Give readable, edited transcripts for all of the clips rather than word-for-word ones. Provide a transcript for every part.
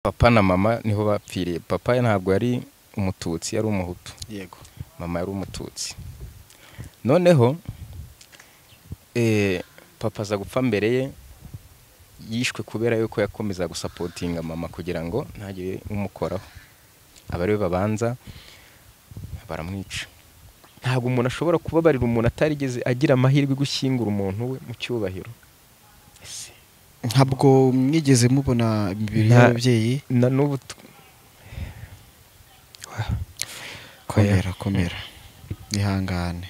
Papa na mama niho bapfiriye. Papa ntabwo yari umututsi, yari umuhutu. Yego. Mama yari umututsi. Noneho papa aza gupfa mbere ye, yishwe kubera yuko yakomeza gusapotinga mama kugira ngo ntagire umukoraho, aba ariwe babanza baramwica. Ntabwo umuntu ashobora kubabarira umuntu atarigeze agira amahirwe gushyingura umuntu we mu cyubahiro. Ese ntabwo mwigeze mubona imibiri y'ababyeyi? Na n'ubu Komera, komera, ihangane.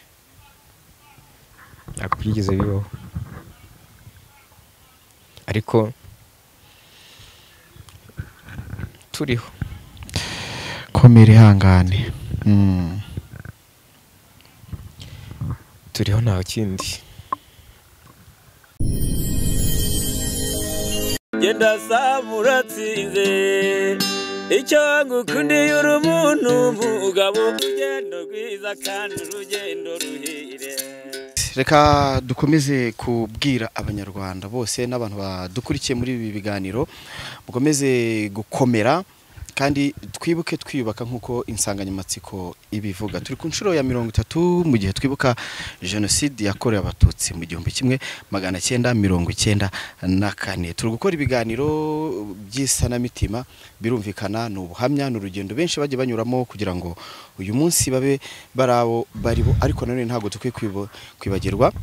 Ntabwo byigeze bibaho, ariko turiho. Komera, ihangane. Turiho, nta kindi. Genda saba uratsinze, icyo ngukundiye uri umuntu mugabo, urugendo rwiza kandi urugendo ruhire. Reka dukomeze kubwira abanyarwanda bose n'abantu badukurikiye muri ibi biganiro, mukomeze gukomera kandi twibuke twiyubaka nk'uko insanganyamatsiko ibivuga. Turi ku nshuro ya 30 mu gihe twibuka jenoside yakorewe abatutsi mu 1994. Turi gukora ibiganiro by'isanamitima, birumvikana ni ubuhamya, ni urugendo benshi bagiye banyuramo kugira ngo uyu munsi babe barabo baribo, ariko nanone ntabwo dukwiye kwibagirwa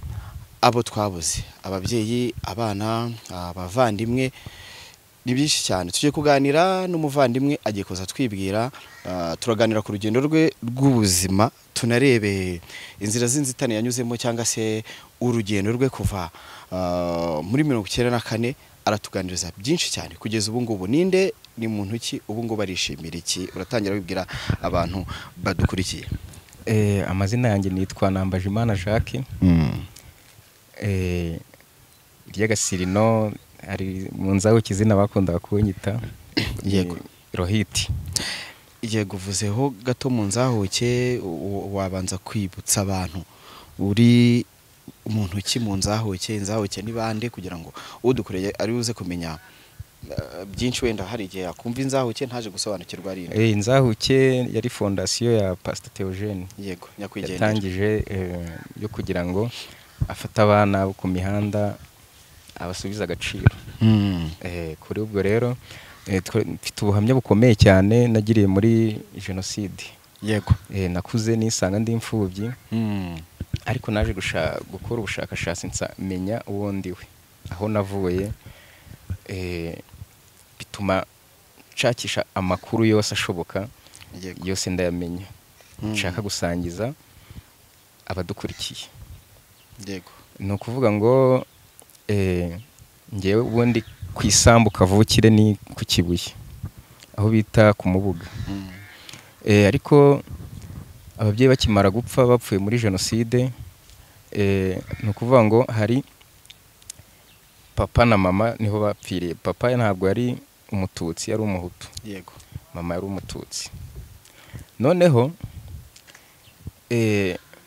abo twabuze, ababyeyi, abana, abavandimwe. Ni byinshi cyane. Tugiye kuganira n'umuvandimwe, agiye kuza twibwira, turaganira ku rugendo rwe rw'ubuzima, tunarebe inzira z'inzitane yanyuzemo cyangwa se urugendo rwe kuva muri 94. Aratuganiriza byinshi cyane kugeza ubu ngubu. Ninde, ni muntu ki, ubu ngubu arishimira iki? Uratangira wibwira abantu badukurikiye. Amazina yanjye nitwa Nambajimana Jacques. Ry'agasirino ari mu nzaho kizina bakundaga kunyita. Yego. Rohiti. Yego, uvuzeho gato mu nzahuke, wabanza kwibutsa abantu uri umuntu ki mu nzahuke, inzahuke ni bande, kugira ngo udukoreye ari buze kumenya byinshi. Wenda hari igihe yakumva inzahuke ntaje gusobanukirwa ari inde. Inzahuke yari fondasiyo ya Pastor Theogene. Yego, nyakwigendera. Yatangije yo kugira ngo afate abana bo ku mihanda abasubiza agaciro. Kuri ubwo rero mfite ubuhamya bukomeye cyane nagiriye muri jenoside. Yego. Nakuze nisanga ndi imfubyi, ariko naje gukora ubushakashatsi menya uwo ndiwe, aho navuye, bituma nshakisha amakuru yose ashoboka. Yego. Yose ndayamenya, nshaka gusangiza abadukurikiye. Yego. Ni ukuvuga ngo ngewe ubundi ku isambu kavukire ni ku Kibuye, aho bita ku Mubuga. Ariko ababyeyi bakimara gupfa, bapfuye muri jenoside, ni ukuvuga ngo hari papa na mama niho bapfiriye. Papa ntabwo yari umututsi, yari umuhutu. Yego. Mama yari umututsi. Noneho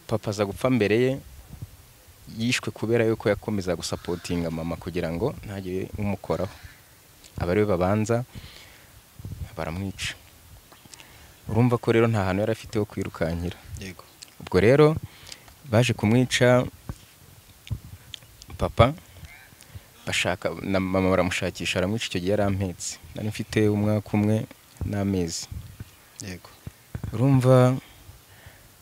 papa aza gupfa mbere ye, yishwe kubera yuko yakomeza gusapotinga mama kugira ngo ntagire umukoraho, aba ariwe babanza baramwica. Urumva ko rero nta hantu yari afite ho kwirukankira. Yego. Ubwo rero baje kumwica papa, bashaka na mama baramushakisha, aramwica. Icyo gihe yarampetse, nari mfite umwaka umwe n'amezi. Yego. Urumva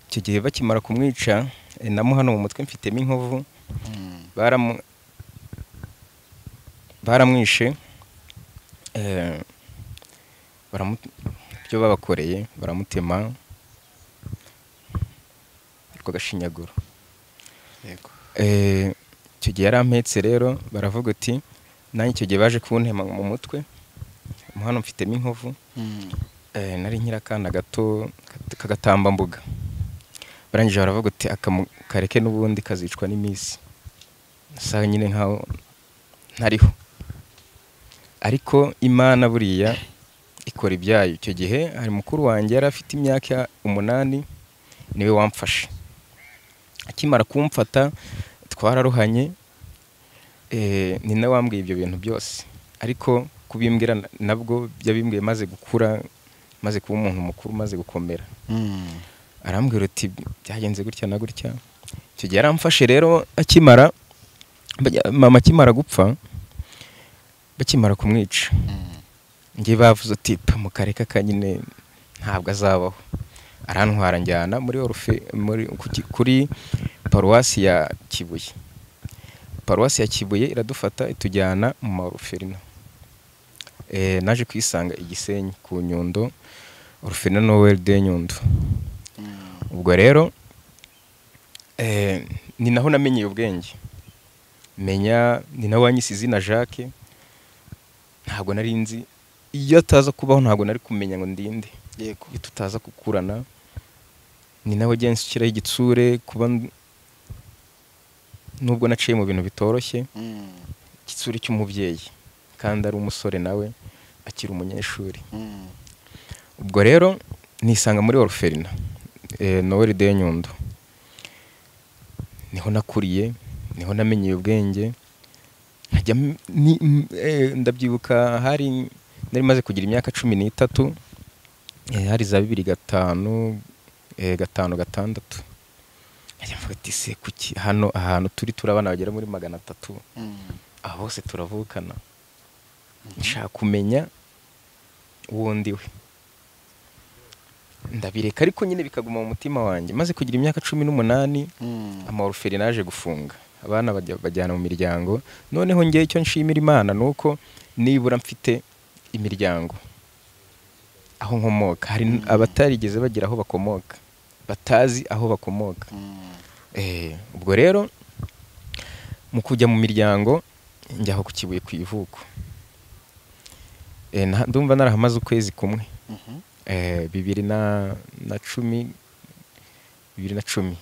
icyo gihe bakimara kumwica, namo hano mu mutwe mfitemo inkovu. Baramwishe, ibyo babakoreye baramutema rw'agashinyaguro. Yego. Icyo gihe yarampetse rero, baravuga uti nanjye icyo gihe baje kuntema mu mutwe, hano mfitemo inkovu. Nari nkiri akana gato k'agatambambuga. Barangije baravuga uti kareke n'ubundi kazicwa n'iminsi, nsa nyine nkaho ntariho. Ariko Imana buriya ikora ibyayo. Icyo gihe hari mukuru wanjye yari afite imyaka 8, niwe wamfashe. Akimara kumfata twararuhanye, ni nawe wambwiye ibyo bintu byose, ariko Kubimbwira nabwo byabimbwiye maze gukura, maze kuba umuntu mukuru, maze gukomera. Arambwira ati byagenze gutya na gutya. Icyo gihe yaramfashe rero akimara mama akimara gupfa, bakimara kumwica, ngiye bavuze ati mukareka kanyine ntabwo azabaho. Arantwara njyana muri orufe muri kuri paruwasi ya Kibuye. Paruwasi ya Kibuye iradufata itujyana mu maruferina. Naje kwisanga Igisenyi ku Nyundo, Orphelinat Noel de Nyundo. Ubwo rero ni naho namenyeye ubwenge, menya ni naho wanyise izina Jacques. Ntabwo nari nzi, iyo ataza kubaho ntabwo nari kumenya ngo ndinde. Yego. Iyo tutaza gukurana, ni nawe ugenshyiraho igitsure, kuba nubwo naciye mu bintu bitoroshye, igitsure cy'umubyeyi kandi ari umusore nawe akiri umunyeshuri. Ubwo rero nisanga muri orphelinat Noel de Nyundo, niho nakuriye, niho namenyeye ubwenge. Nkajya ndabyibuka hari nari maze kugira imyaka 13, hari za 2005, 5 6. Nkajya mvuga ati se kuki hano ahantu turi turabana bagera muri 300, aho bose turavukana, nshaka kumenya uwo ndiwe. Ndabireka ariko nyine bikaguma mu mutima wanjye. Maze kugira imyaka 18, ama-orphelinat naje gufunga, abana bajyana mu miryango. Noneho ngewe icyo nshimira Imana nuko nibura mfite imiryango aho nkomoka. Hari abatarigeze bagira aho bakomoka, batazi aho bakomoka. Ubwo rero mu kujya mu miryango njya aho ku Kibuye ku ivuko. Ndumva narahamaze ukwezi kumwe. 2010, 2010.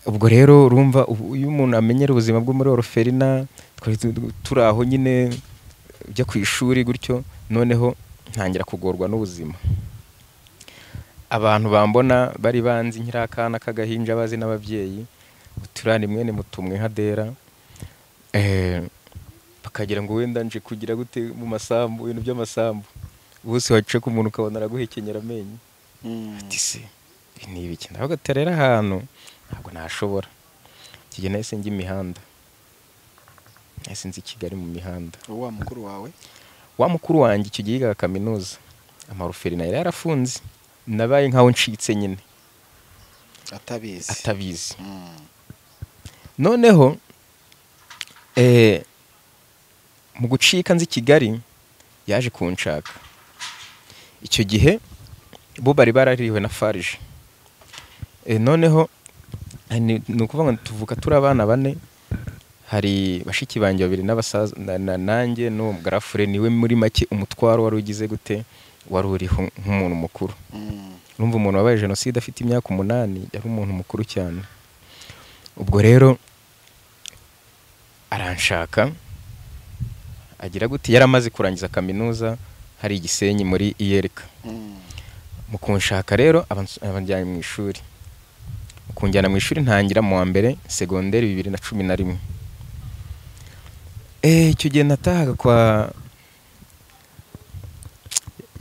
Ubwo rero urumva iyo umuntu amenyera ubuzima bwo muri orphelinat, twari turi aho nyine ujya ku ishuri gutyo, noneho ntangira kugorwa n'ubuzima. Abantu bambona bari banzi nkiri akana k'agahinja, bazi n'ababyeyi, uturani mwene mutumwe nka Dera, bakagira ngo wenda nje kugira gute mu masambu, ibintu by'amasambu. Bose wace ku muntu ukabona araguhekenyera amenyo. Ati se ibi ni ibiki? Ndavuga ati rero ahantu ntabwo nashobora. Iki nahise njya imihanda, nahise nzi Kigali mu mihanda. Wa mukuru wawe? Wa mukuru wanjye icyo gihe yigaga kaminuza, ama-orphelinat yari yarafunze. Nabaye nkaho ncitse nyine, atabizi. Noneho mu gucika nzi Kigali yaje kunshaka. Icyo gihe bo bari barariwe na farge. Noneho ni ukuvuga ngo tuvuka turi abana bane, hari bashiki banjye babiri n'abasaza nanjye n'uwo garafure, niwe muri make umutwaro wari ugize gute, wari uriho nk'umuntu mukuru. Urumva umuntu wabaye jenoside afite imyaka 8 yari umuntu mukuru cyane. Ubwo rero aranshaka agira gute, yari amaze kurangiza kaminuza hari Igisenyi muri Iyereka. Mu kunshaka rero abanjyanye mu ishuri. Mu kunjyana mu ishuri ntangira mu wa mbere segonderi 2011. Icyo gihe natahaga kwa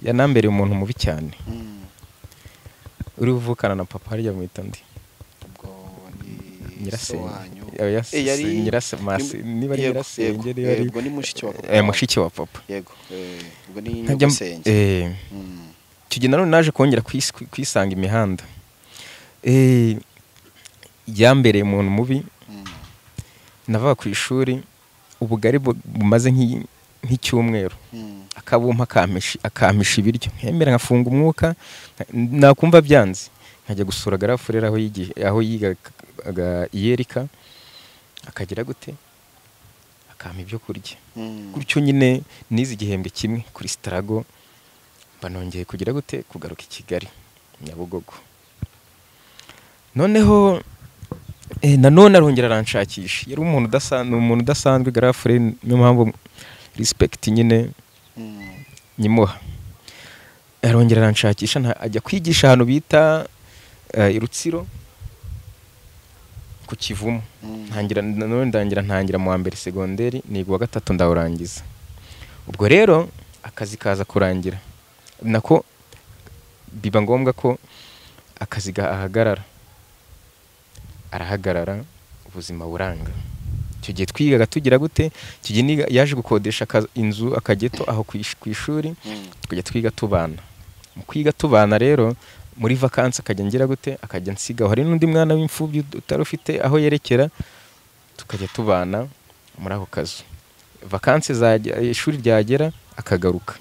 yanambereye umuntu mubi cyane. Uri uvukana na papa harya mwita ndi? Ubwo ni Nyirasenge. Niba ari Nyirasenge, niba ari ubwo ni mushiki wa papa. Mushiki wa papa. Yego. Ubwo ni Nyirasenge. Icyo gihe nanone naje kongera kwisanga imihanda. Yambereye umuntu mubi. Navaga ku ishuri ubugari bumaze nk'icyumweru, akabumpa akampisha ibiryo, nkemera nkafunga umwuka, nakumva byanze nkajya gusura garafurera aho yigaga Iyerika, akagira gute akampa ibyo kurya. Gutyo nyine nize igihembwe kimwe kuri Starago, mba nongeye kugira gute kugaruka i Kigali Nyabugogo. Noneho nanone arongera aranshakisha. Yari umuntu udasanzwe, umuntu udasanzwe garafure, niyo mpamvu respect nyine nyimuha. Arongera aranshakisha, ajya kwigisha ahantu bita Irutsiro ku Kivumu. Ntangira nanone ndangira ntangira mu wa mbere segonderi, niga wa gatatu ndawurangiza. Ubwo rero akazi kaza kurangira, nako biba ngombwa ko akazi gahagarara, arahagarara, ubuzima buranga. Icyo gihe twigaga tugira gute, icyo gihe yaje gukodesha inzu akageto aho ku ishuri, tukajya twiga tubana. Mu kwiga tubana rero muri vacances akajya ngira gute, akajya nsigaho. Hari n'undi mwana w'imfubyi utari ufite aho yerekera, tukajya tubana muri ako kazu. Vacances zajya, ishuri ryagera akagaruka.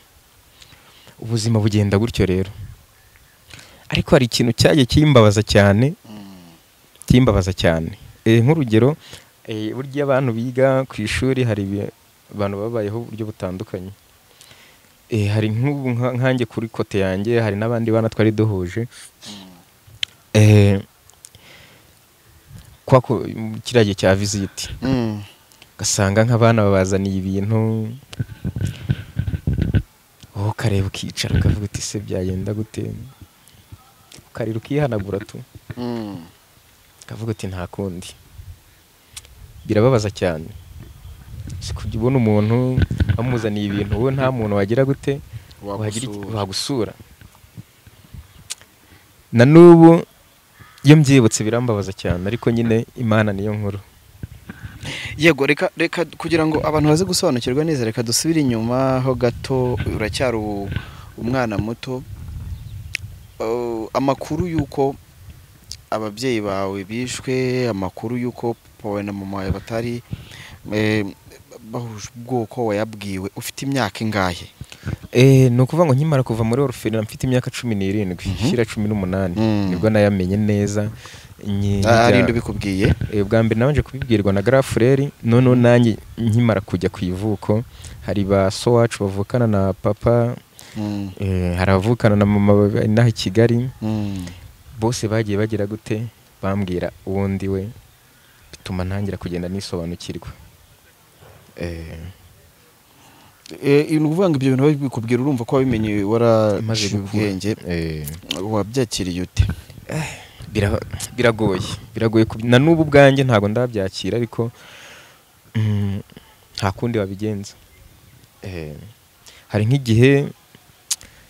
Ubuzima bugenda gutyo rero. Ariko hari ikintu cyagiye kimbabaza cyane, kimbabaza cyane. Nk'urugero, burya abantu biga ku ishuri hari abantu babayeho uburyo butandukanye. Hari nk'ubu nkanjye kuri kote yanjye, hari n'abandi bana twari duhuje. Kwa kiriya gihe cya visite, ugasanga nk'abana babazaniye ibintu, wowe ukareba ukicara ukavuga uti se byagenda gute, ukarira ukihanagura tu, ukavuga uti nta kundi. Birababaza cyane. Si kujya ubona umuntu amuzaniye ibintu wowe nta muntu wagira gute wagusura. Na n'ubu iyo mbyibutse birambabaza cyane, ariko nyine Imana niyo nkuru. Yego, reka kugira ngo abantu baze gusobanukirwa neza, reka dusubire inyuma ho gato. Uracyari umwana muto, amakuru y'uko ababyeyi bawe bishwe, amakuru y'uko papa wawe na mama wawe batari bahuje ubwoko, wayabwiwe ufite imyaka ingahe? Ni ukuvuga ngo nkimara kuva muri orphelinat mfite imyaka 17, shyira 18, nibwo nayamenye neza. Ari bikubwiye? Ubwa mbere nabanje kubibwirwa na Grafureri, none nanjye nkimara kujya ku ivuko hari ba so wacu bavukana na papa, hari abavukana na mama inaha i Kigali, bose bagiye bagira gute bambwira uwundi we, bituma ntangira kugenda nisobanukirwa. Ni ukuvuga ngo ibyo bintu babikubwira urumva ko wabimenye waraciye ubwenge, wabyakiriye ute? Biragoye, biragoye na n'ubu ubwanjye ntabwo ndabyakira, ariko nta kundi wabigenza. Hari nk'igihe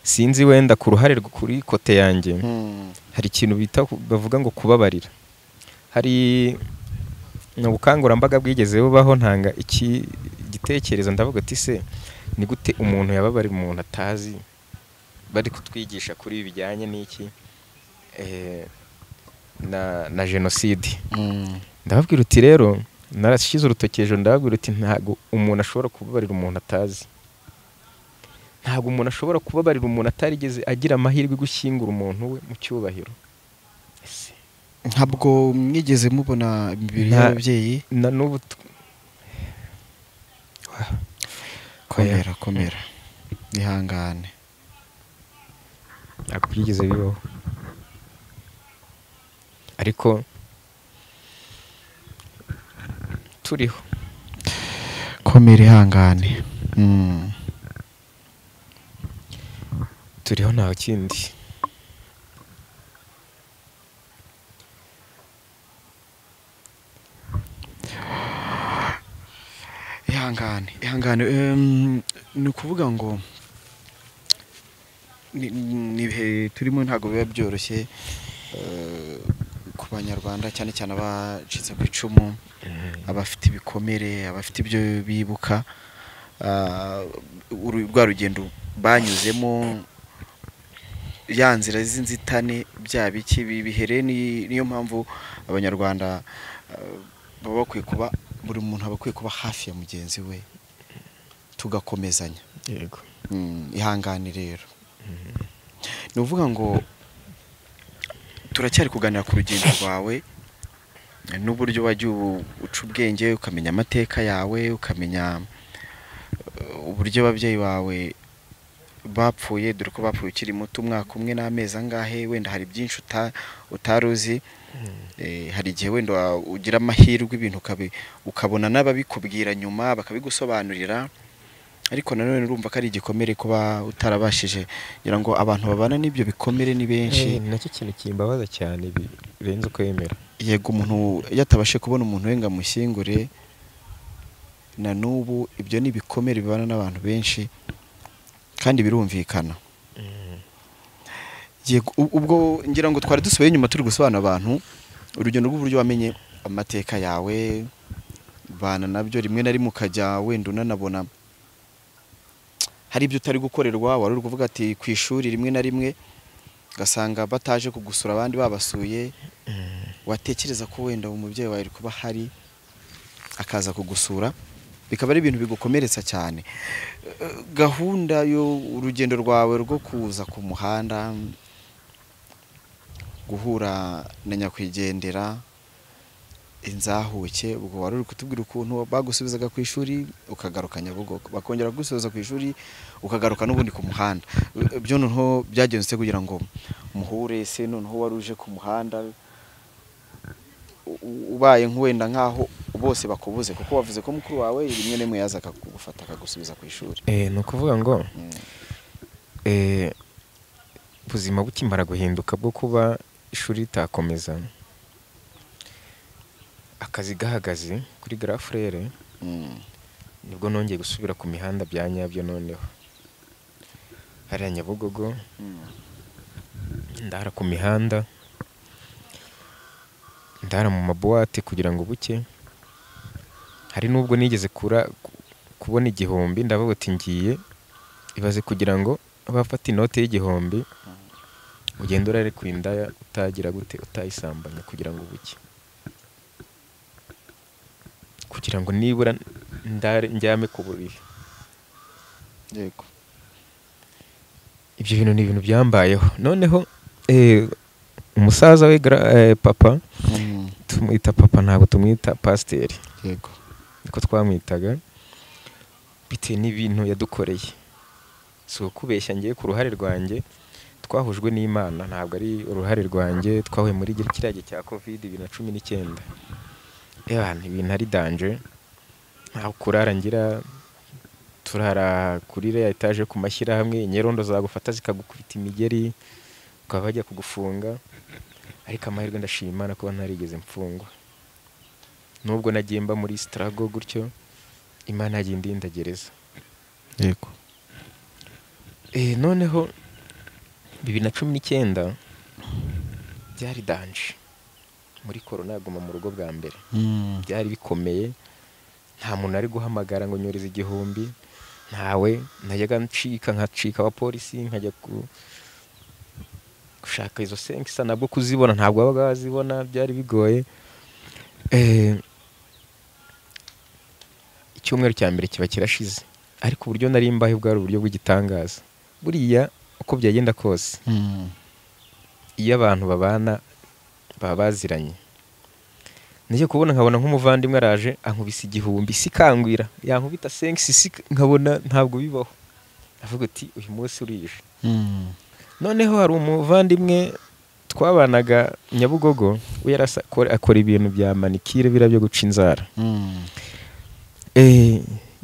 sinzi wenda ku ruhare kuri kote yanjye, hari ikintu bita bavuga ngo kubabarira. Hari ubukangurambaga bwigeze bubaho, ntanga iki gitekerezo ndavuga ati se ni gute umuntu yababarira umuntu atazi, bari kutwigisha kuri bijyanye n'iki na jenoside. Ndababwira uti rero narashyize urutoki ejo, ndababwira uti ntago umuntu ashobora kubabarira umuntu atazi, ntago umuntu ashobora kubabarira umuntu atarigeze agira amahirwe gushyingura umuntu we mu cyubahiro. Ntabwo mwigeze mubona imibiri y'ababyeyi? Na n'ubu. Komera, komera, ihangane, ntabwo byigeze bibaho. Ariko turiho. Komera, ihangane, turiho nta kindi. Ihangane, ihangane. Ni ukuvuga ngo ni ibihe turimo ntabwo biba byoroshye ku banyarwanda, cyane cyane abacitse ku icumu, abafite ibikomere, abafite ibyo bibuka, rwa rugendo banyuzemo, ya nzira z'inzitane, bya biki bihere. Niyo mpamvu abanyarwanda baba bakwiye kuba, buri muntu aba akwiye kuba hafi ya mugenzi we, tugakomezanya. Yego. Ihangane rero. Ni ukuvuga ngo turacyari kuganira ku rugendo rwawe n'uburyo wagiye uca ubwenge, ukamenya amateka yawe, ukamenya uburyo ababyeyi bawe bapfuye, dore ko bapfuye ukiri muto, umwaka umwe n'amezi angahe, wenda hari byinshi utari uzi. Hari igihe wenda ugira amahirwe ibintu ukabona n'ababikubwira nyuma bakabigusobanurira, ariko nanone urumva ko ari igikomere kuba utarabashije. Ngira ngo abantu babana n'ibyo bikomere ni benshi. Nacyo kintu kimbabaza cyane birenze ukwemera. Yego, umuntu yatabashe kubona umuntu we ngo amushyingure, Na n'ubu ibyo ni ibikomere bibana n'abantu benshi kandi birumvikana. Yego, ubwo ngira ngo twari dusubiye inyuma turi gusobanura abantu urugendo rw'uburyo wamenye amateka yawe, bana nabyo rimwe na rimwe ukajya wenda unanabona hari ibyo utari gukorerwa, wari uri kuvuga ati ku ishuri rimwe na rimwe ugasanga bataje kugusura abandi babasuye, watekereza ko wenda umubyeyi wawe ari kuba hari akaza kugusura, bikaba ari ibintu bigukomeretsa cyane. Gahunda yo urugendo rwawe rwo kuza ku muhanda, guhura na nyakwigendera inzahuke, ubwo wari uri kutubwira ukuntu bagusubizaga ku ishuri ukagaruka Nyabugogo, bakongera kugusubiza ku ishuri ukagaruka n'ubundi ku muhanda. Byo noneho byagenze kugira ngo muhure, se noneho wari uje ku muhanda ubaye nk'uwenda nkaho bose bakubuze, kuko wavuze ko mukuru wawe rimwe na rimwe yaza akagufata akagusubiza ku ishuri. Ni ukuvuga ngo ubuzima bukimara guhinduka bwo kuba ishuri ritakomeza, akazi gahagaze kuri Grand Frere, nibwo nongeye gusubira ku mihanda bya nyabyo. Noneho hariya Nyabugogo ndara ku mihanda, ndara mu mabuwate kugira ngo buke. Hari nubwo nigeze kubona 1000, ndavuga ati ngiye ibaze kugira ngo bafate inote y'1000 ugende urare ku indaya utagira gute, utayisambanya kugira ngo buke, kugira ngo nibura ndare njyame ku buriri. Yego, ibyo bintu ni ibintu byambayeho. Noneho umusaza we papa, tumwita papa ntabwo tumwita pasiteri. Yego, niko twamwitaga bitewe n'ibintu yadukoreye. Si ukubeshya, ngiye ku ruhare rwanjye twahujwe n'Imana, ntabwo ari uruhare rwanjye, twahuye muri kiriya gihe cya Covid 2019. Ibintu ari danger, ntaho kurara ngira, turara kuri iriya etaje ku mashyirahamwe, inyerondo zagufata zikagukubita imigeri, ukaba bajya kugufunga. Ariko amahirwe ndashima Imana kuba ntarigeze mfungwa, nubwo nagiye mba muri struggle gutyo, Imana yagiye indinda gereza. Yego. Noneho 2019 byari danger, muri corona guma mu rugo bwa mbere. Byari bikomeye, nta muntu ari guhamagara ngo nyoreze 1000, ntawe. Najyaga ncika nkacika abapolisi, nkajya gushaka izo senkisa, nabwo kuzibona ntabwo wabaga wazibona, byari bigoye. Icyumweru cya mbere kiba kirashize, ariko uburyo nari mbaye bwari uburyo bw'igitangaza. Buriya uko byagenda kose, iyo abantu babana baba baziranye, nijye kubona nkabona nk'umuvandimwe araje ankubise 1000, sikangwira, yankubita senkisi nkabona ntabwo bibaho, avuga ati uyu munsi urije. Noneho hari umuvandimwe twabanaga Nyabugogo, we akora ibintu bya manikire bira byo guca inzara.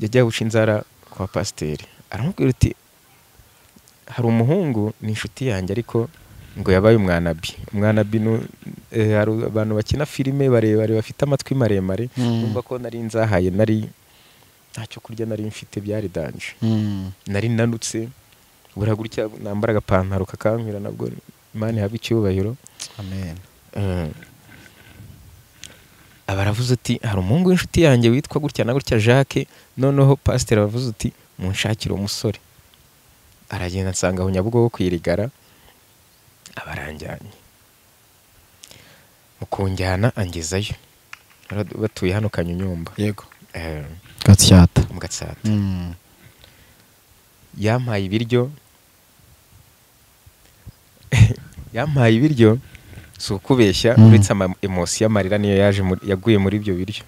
Yajya guca inzara kwa pasiteri, aramubwira ati hari umuhungu ni inshuti yanjye ariko ngo yabaye umwanabi. Umwanabi hari abantu bakina filime barebare bafite amatwi maremare, numva ko nari nzahaye, nari ntacyo kurya nari mfite, byari danger. Nari nanutse bura gutya, nambara agapantaro kakankwira, nabwo Imana ihabwe icyubahiro. Amen. Abaravuze ati hari umuhungu w'inshuti yanjye witwa gutya na gutya Jacques. Noneho pasiteri aravuze ati munshakire umusore. Aragenda nsanga aho Nyabugogo kwirigara, abaranjyanye mu kunjyana angezayo, batuye hano Kanyunyumba. Yego, Gatsata, mu Gatsata. Yampaye ibiryo, yampaye ibiryo, si ukubeshya, uretse ama emosi y'amarira niyo yaje yaguye muri ibyo biryo.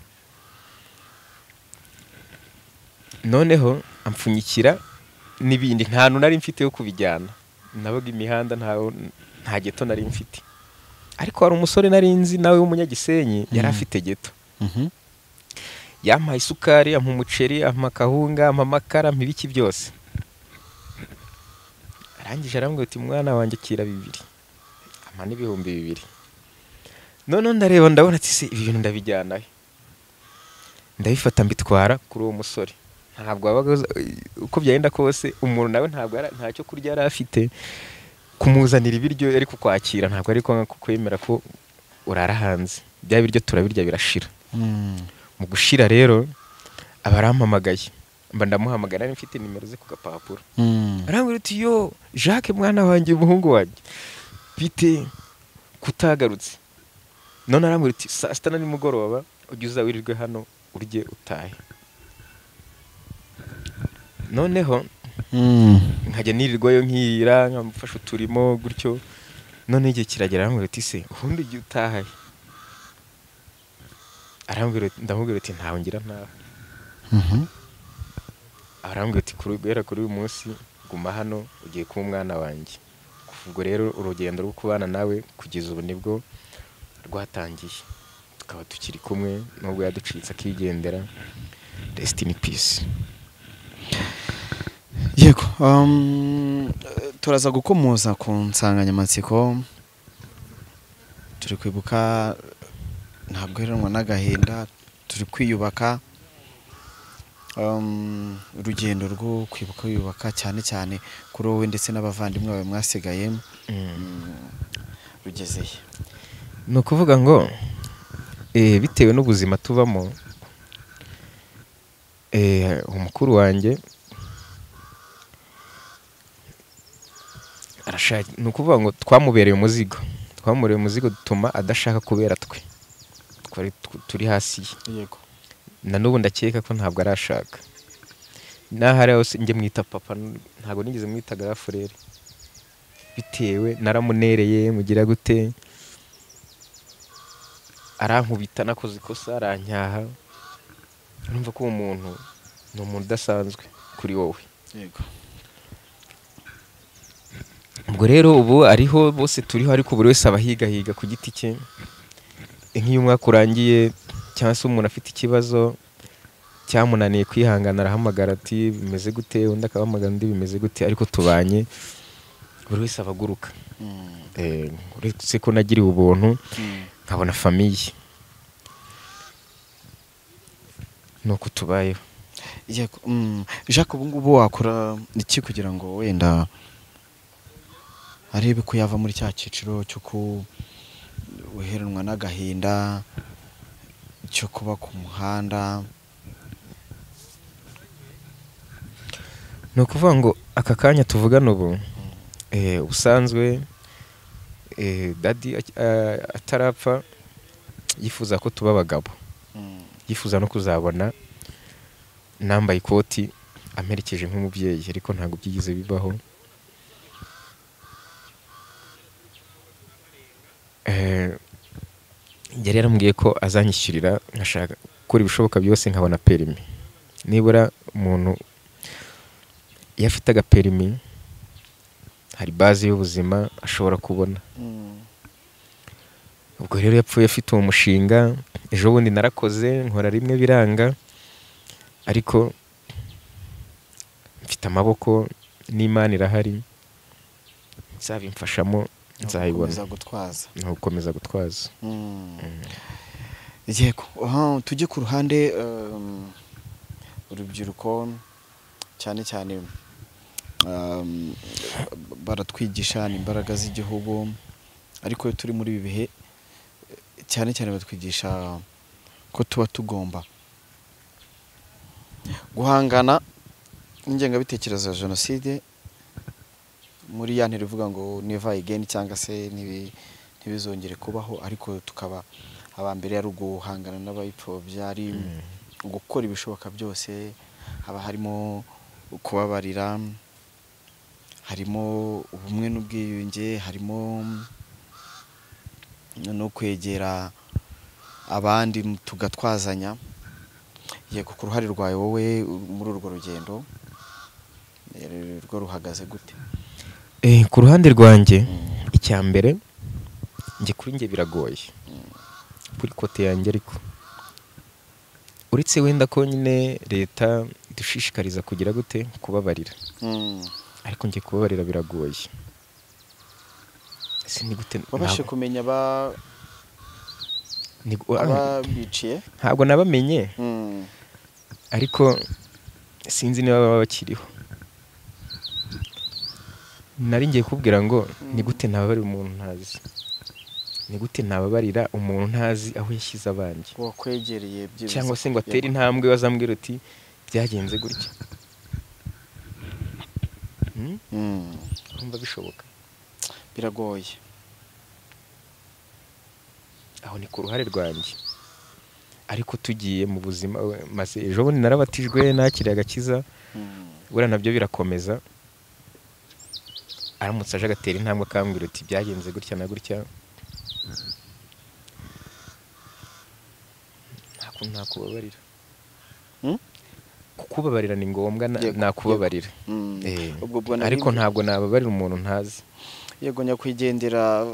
Noneho amfunyikira n'ibindi, nta ntu nari mfite yo kubijyana, nabaga imihanda, nta geto nari mfite. Ariko hari umusore nari nzi nawe w'umunyagisenyi, yari afite geto. Yampaye isukari, ampa umuceri, ampa akahunga, ampa amakara, ampa ibiki byose. Arangije arambwira ati mwana wanjye kira 2, ampa n'2000. Noneho ndareba ndabona ati se ibi bintu ndabijyana he? Ndabifata mbitwara kuri uwo musore. Ntabwo wabaga uko byagenda kose umuntu nawe ntabwo ntacyo kurya yari afite, kumuzanira ibiryo yari kukwakira ntabwo ari kwemera ko urara hanze. Bya biryo turabirya birashira. Mu gushira rero abarampamagaye, mba ndamuhamagara nari mfite nimero ze ku gapapuro. Arambwira ati yo Jacques mwana wanjye umuhungu wanjye bite kutagarutse. None arambwira ati saa sita na nimugoroba ujye uza wirirwe hano urye utahe. Noneho nkajya nirirwayo nkira nkamufasha uturimo gutyo. None igihe kiragera arambwira ati se ubundi ujye utahe. Arambwira, ndamubwira ati ntawe ngira ntawe. Arambwira ati guhera kuri uyu munsi guma hano ugiye kuba umwana wanjye. Ubwo rero urugendo rwo kubana nawe kugeza ubu nibwo rwatangiye, tukaba tukiri kumwe nubwo yaducitse akigendera. Rest in peace. Yego, turaza gukomoza ku nsanganyamatsiko. Turi kwibuka ntabwo heranwa n'agahinda, turi kwiyubaka. Urugendo rwo kwibuka wiyubaka cyane cyane kuri wowe ndetse n'abavandimwe bawe mwasigaye rugezeye. Ni ukuvuga ngo bitewe n'ubuzima tubamo, umukuru wanjye arashaka, ni ukuvuga ngo twamubereye umuzigo, twamubereye umuzigo dutuma adashaka kubera twe twari turi hasi ye. Yego. Na n'ubu ndakeka ko ntabwo arashaka. N'ahari hose njye mwita papa, ntabwo nigeze mwita garafurere, bitewe naramunereye mugira gute, arankubita nakoze ikosa aranyaha. Urumva ko uwo muntu ni umuntu udasanzwe kuri wowe. Yego. Ubwo rero ubu ariho bose turiho, ariko buri wese abahigahiga ku giti cye. Nk'iyo umwaka urangiye cyangwa se umuntu afite ikibazo cyamunaniye kwihangana, arahamagara ati bimeze gute, undi akabahamagara undi bimeze gute, ariko tubanye buri wese abaguruka. Uretse ko nagiriwe ubuntu nkabona famiye, nuko tubayeho. Yego. Jacques, ubu ngubu wakora iki kugira ngo wenda arebe ko yava muri cya cyiciro cyo kuheranwa n'agahinda, cyo kuba ku muhanda? Ni ukuvuga ngo aka kanya tuvugana ubu, ubusanzwe dadi atarapfa yifuza ko tuba abagabo, yifuza no kuzabona nambaye ikoti amperekeje nk'umubyeyi, ariko ntabwo byigeze bibaho. Yari yarambwiye ko azanyishyurira nkashaka gukora ibishoboka byose nkabona perimi. Nibura umuntu iyo afite agaperimi hari base y'ubuzima ashobora kubona. Ubwo rero yapfuye afite uwo mushinga. Ejo bundi narakoze nkora rimwe biranga, ariko mfite amaboko n'Imana irahari, nzabimfashamo nzayibona. Gukomeza gutwaza. Yego, tujye ku ruhande urubyiruko cyane cyane baratwigisha imbaraga z'igihugu, ariko turi muri ibi bihe cyane cyane batwigisha ko tuba tugomba guhangana n'ingengabitekerezo ya jenoside muri ya ntero ivuga ngo never again cyangwa se ntibizongere kubaho, ariko tukaba abambere ari uguhangana n'abayipfobya, ari gukora ibishoboka byose, haba harimo kubabarira, harimo ubumwe n'ubwiyunge, harimo no kwegera abandi tugatwazanya. Yego, ku ruhare rwawe wowe muri urwo rugendo rwo ruhagaze gute? Ku ruhande rwanjye icya mbere njye kuri njye biragoye kuri kote yanjye, ariko uretse wenda ko nyine leta idushishikariza kugira gute kubabarira, ariko njye kubabarira biragoye. Wabashe kumenya Ababiciye ntabwo nabamenye, ariko sinzi niba baba bakiriho. Nari ngiye kubwira ngo ni gute ntababarira umuntu ntazi, ni gute ntababarira umuntu ntazi aho yashyize abanjye, wakwegereye byibuze, cyangwa se ngo atere intambwe bazambwira uti byagenze gutya. Urumva bishoboka? Biragoye. Aho ni ku ruhare rwanjye, ariko tugiye mu buzima maze ejo bundi narabatijwe nakiriye agakiza, buriya nabyo birakomeza. Aramutse aje agatera intambwe akambwira uti byagenze gutya na gutya, ntakubabarira. Kukubabarira ni ngombwa, nakubabarira, ariko ntabwo nababarira umuntu ntazi. Yego, nyakwigendera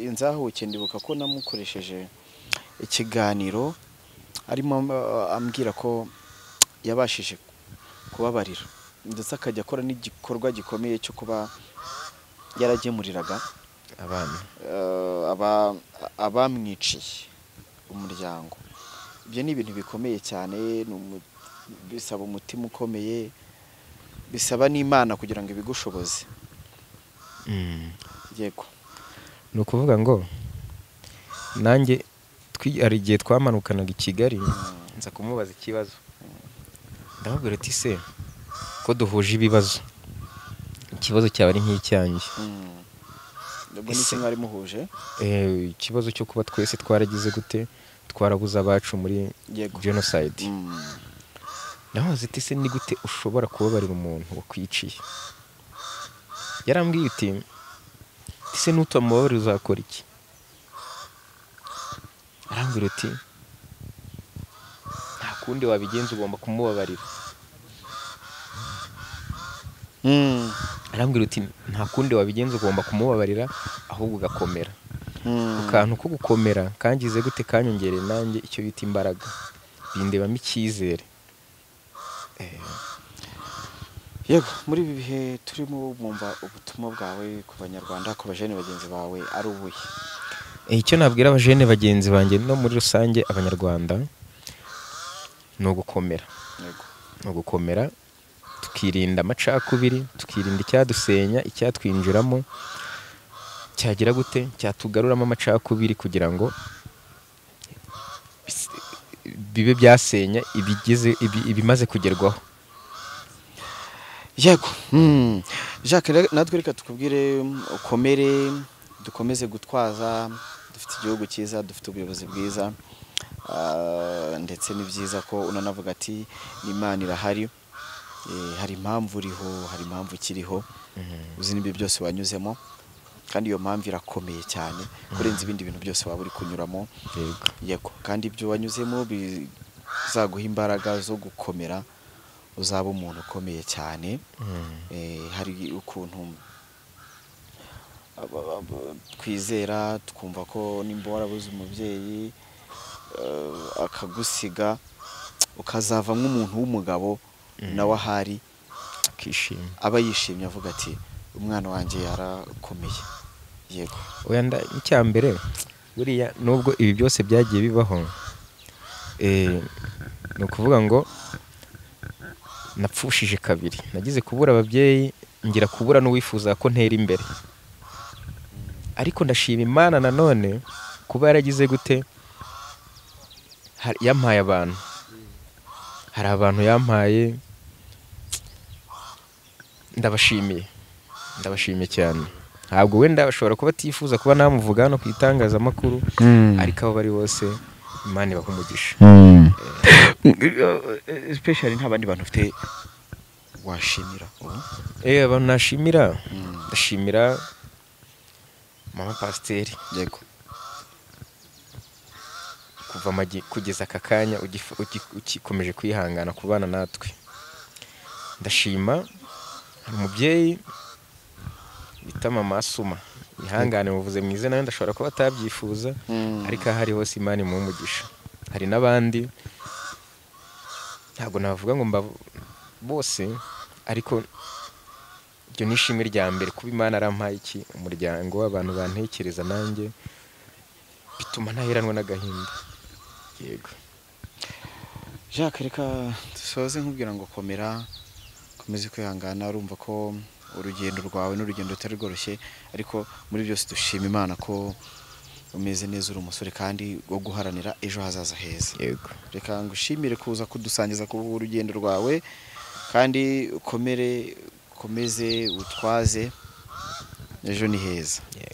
inzahuke ndibuka ko namukoresheje ikiganiro arimo ambwira ko yabashije kubabarira, ndetse akajya akora n'igikorwa gikomeye cyo kuba yaragemuriraga abana abamwiciye umuryango. Ibyo ni ibintu bikomeye cyane, bisaba umutima ukomeye, bisaba n'Imana kugira ngo ibigushoboze. Yego, ni ukuvuga ngo nanjye hari igihe twamanukanaga i Kigali, nza kumubaza ikibazo, ndamubwira ati se ko duhuje ibibazo, ikibazo cyawe ari nk'icyanjye. Mwari muhuje ikibazo cyo kuba twese twaragize gute, twarabuze abacu muri genocide. Nahoze ati se ni gute ushobora kubabarira umuntu wakwiciye? Yarambwiye uti se nutamubabarira uzakora iki? Arambwira uti nta kundi wabigenza, ugomba kumubabarira. Arambwira uti nta kundi wabigenza, ugomba kumubabarira, ahubwo ugakomera. Akantu ko gukomera kangize gute, kanyongereye nanjye icyo bita imbaraga, bindebamo icyizere. Yego, muri ibi bihe turimo bumva ubutumwa bwawe ku banyarwanda, ku bajene bagenzi bawe ari ubuhe? Icyo nabwira abajene bagenzi banjye no muri rusange abanyarwanda ni ugukomera. Yego, ni ugukomera, tukirinda amacakubiri, tukirinda icyadusenya, icyatwinjiramo cyagira gute, cyatugaruramo amacakubiri, kugira ngo bibe byasenya ibigeze ibimaze kugerwaho. Yego, Jacques, natwe reka tukubwire ukomere, dukomeze gutwaza, dufite igihugu cyiza, dufite ubuyobozi bwiza, ndetse ni byiza ko unanavuga ati n'Imana irahari, hari impamvu uriho, hari impamvu ukiriho, uzi n'ibyo byose wanyuzemo, kandi iyo mpamvu irakomeye cyane kurenza ibindi bintu byose waba uri kunyuramo. Yego, kandi ibyo wanyuzemo bizaguha imbaraga zo gukomera, uzaba umuntu ukomeye cyane. Hari ukuntu twizera twumva ko nimba warabuze umubyeyi akagusiga, ukazava nk'umuntu w'umugabo nawe ahari akishima, aba yishimye avuga ati umwana wanjye yarakomeye. Yego, wenda icyambere buriya nubwo ibi byose byagiye bibaho, ni ukuvuga ngo napfushije kabiri, nagize kubura ababyeyi, ngira kubura n'uwifuza ko ntera imbere. Ariko ndashima Imana nanone kuba yaragize gute, yampaye abantu, hari abantu yampaye, ndabashimiye, ndabashimiye cyane. Ntabwo wenda bashobora kuba batifuza kuba namuvuga hano ku itangazamakuru, ariko abo bari bose Imana ibaha umugisha. Especially nta bandi bantu ufite washimira? Abantu nashimira, ndashimira mama pasiteri. Yego, kuva kugeza aka kanya ukikomeje kwihangana kubana natwe. Ndashima umubyeyi bita mama Asuma, ihangane muvuze mu izina, ndashobora kuba atabyifuza, ariko ahari hose Imana imuhe umugisha. Hari n'abandi ntabwo navuga ngo bose, ariko iryo ni ishimwe rya mbere kuba Imana arampaye iki umuryango w'abantu bantekereza nanjye, Bituma ntaheranwa n'agahinda. Yego. Jacques, reka dusoze nkubwira ngo komera, komeze kwihangana. Urumva ko urugendo rwawe n'urugendo rutari rworoshye, ariko muri byose dushima Imana ko umeze neza, uri umusore kandi wo guharanira ejo hazaza heza. Yego. Reka ngushimire kuza kudusangiza ku rugendo rwawe, kandi ukomere, ukomeze utwaze, ejo ni heza. Yego.